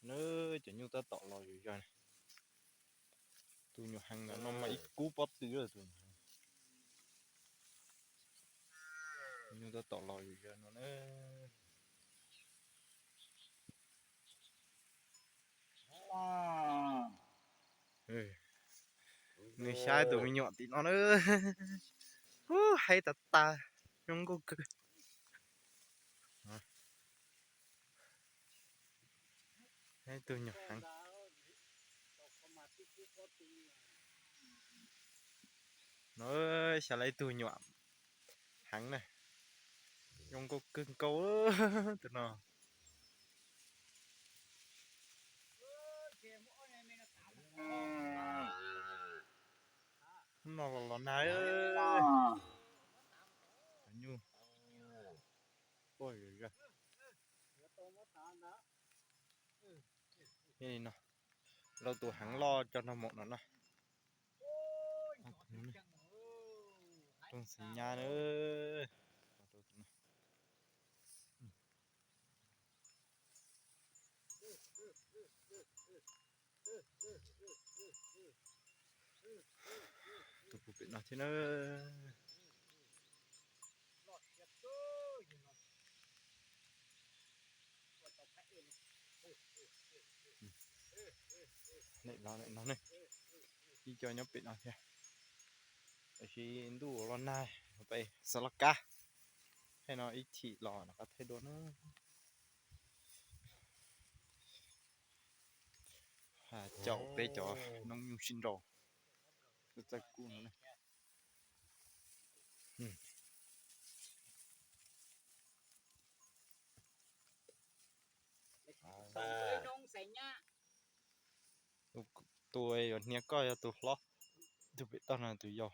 Na, cov nyuj tab tom los zom zaws na. Tus nyuam heev no mas ib kub pob tw lawm tus nyuam heev. Nyuj tab tom los zom zaws no na. Nws xyab tus me nyuam tim no na. Ub, haib tas tas, zoo nkauj kawg. Ib tug nyuam heev. No, xyov lawv ib tug nyuam heev na. Zoo nkauj kawg nkaus tus no. Hnub no los los nag. Cov nyuj quaj zom zaws. Li no, lauj tus heev loj tso nrog maum no na. Rooj xeem nyab na. Tus puv pem no thiab na. Lem los lem no ne, ib co nyob pem no thiab. Tab sis ntuj los nag, peb xav los kab, thaij no ib chim los rov qab thaij dua na. Caum peb cov noob nyuj sib nraus, txawj kub no. Tus yuav hnia koj yog tus hlob, tus pem toj no tus yau.